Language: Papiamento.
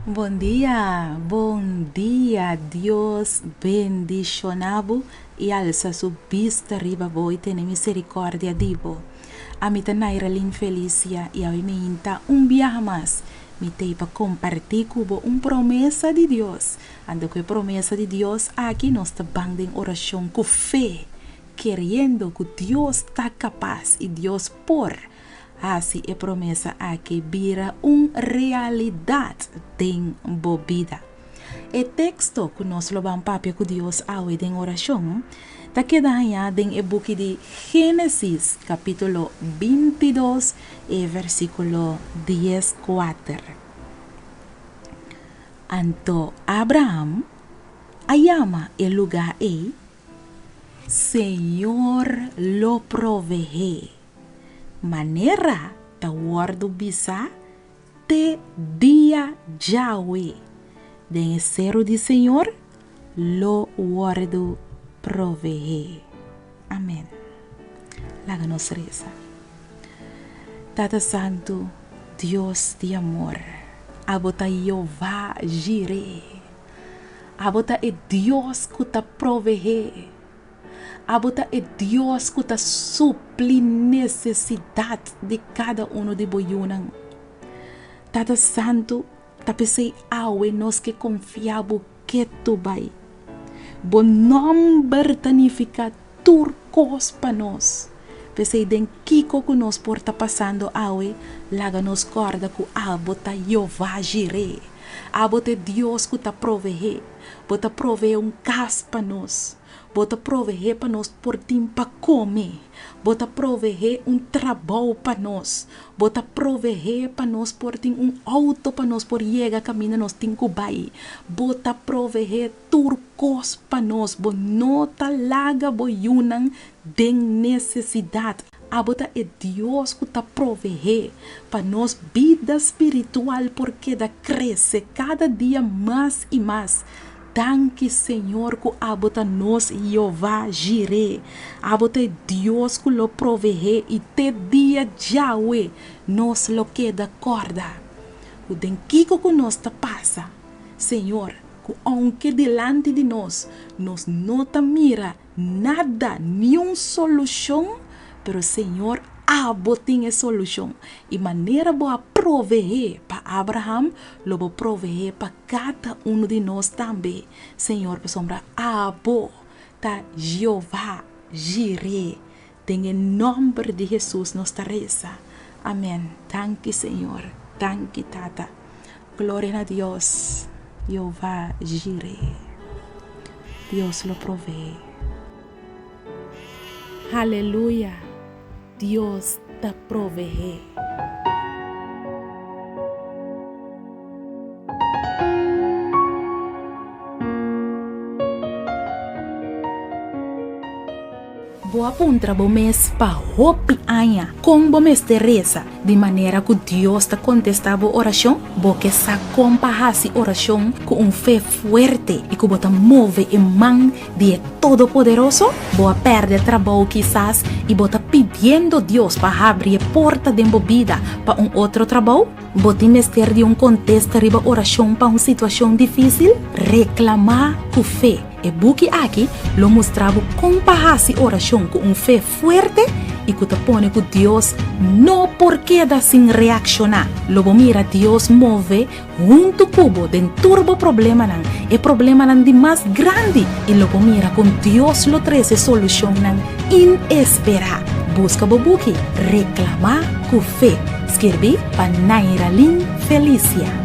Bon dia, bon dia, Dios bendiciona bo y alsa su bista riba bo y tene misericordia di bo. Ami ta Nairalyn Felicia y awe mi inta un biaha mas mi t'ey pa comparti cu bo un promesa di Dios. Anto cu e promesa di Dios aki nos ta ban den oracion cu fe, keriendo cu Dios ta capas y Dios por Hasi e promesa aki bira un realidat den bo bida. E teksto ku nos lo ban papia ku Dios awe den orashon ta keda hañá den e buki di Génesis, kapítulo bintidos e versíkulo dieskuater. Anto Abraham a yama e lugá ei, Señor lo proveé. Manera ta wòrdu bisá te dia djawe, den e seru di Señor lo wòrdu proveé. Amèn. Laga nos resa. Tata Santu, Dios di amor, abo ta Jehová Jiré. Abo ta e Dios ku ta proveé. Abo ta e Dios ku ta supli nesesidat di kada unu di bo yunan. Tata Santu, ta p'esei awe nos ke konfia bo ketu bai. Bo nòmber ta nifiká tur kos pa nos. P'esei den kiko ku nos por ta pasando awe, laga nos kòrda ku abo ta Jehová Jiré. Abo ta e Dios ku ta proveé. Bo ta proveé un kas pa nos. Bo ta proveé pa nos por tin pa kome. Bo ta proveé un trabou pa nos. Bo ta proveé pa nos por tin un outo pa nos por yega kaminda nos tin ku bai. Bo ta proveé tur kos pa nos. Bo no ta laga bo yunan den nesesidat. Abo ta e Dios ku ta proveé pa nos bida spiritual por keda krese kada dia mas i mas. Danki Señor ku abo ta nos Jehová Jiré. Abo ta e Dios ku lo proveé i te dia djawe nos lo keda kòrda ku den kiko ku nos ta pasa, Señor, ku ounke dilanti di nos nos no ta mira Nada, niun solushon, pero Señor abo tin e solushon. I manera bo a proveé pa Abraham, lo bo proveé pa kada unu di nos tambe, Señor, pasobra abo ta Jehová Jiré. Den e nòmber di Hesus nos ta resa. Amèn. Danki, Señor. Danki, Tata. Gloria na Dios. Jehová Jiré. Dios lo proveé. Haleluya! Dios ta proveé. Bo a puntra bo mes pa hopi aña kon bo mester resa di manera ku Dios ta kontestá bo orashon? Bo ke sa kon pa hasi orashon ku un fe fuerte i ku bo ta move e man di e Todopoderoso? Bo a pèrdè trabou kisas i bo ta pidiendo Dios pa habri e porta den bo bida pa un otro trabou? Bo tin mester di un kontesta riba orashon pa un situashon difísil? Reklamá ku fe! E buki aki lo mustra bo kon pa hasi orashon ku un fe fuerte i ku ta pone ku Dios no por keda sin reakshoná. Lo bo mira Dios move huntu ku bo den tur bo problemanan, e problemanan di mas grandi, i lo bo mira kon Dios lo trese solushonnan inesperá. Buska bo buki Reklamá ku Fe, skirbí pa Nairalyn Felicia.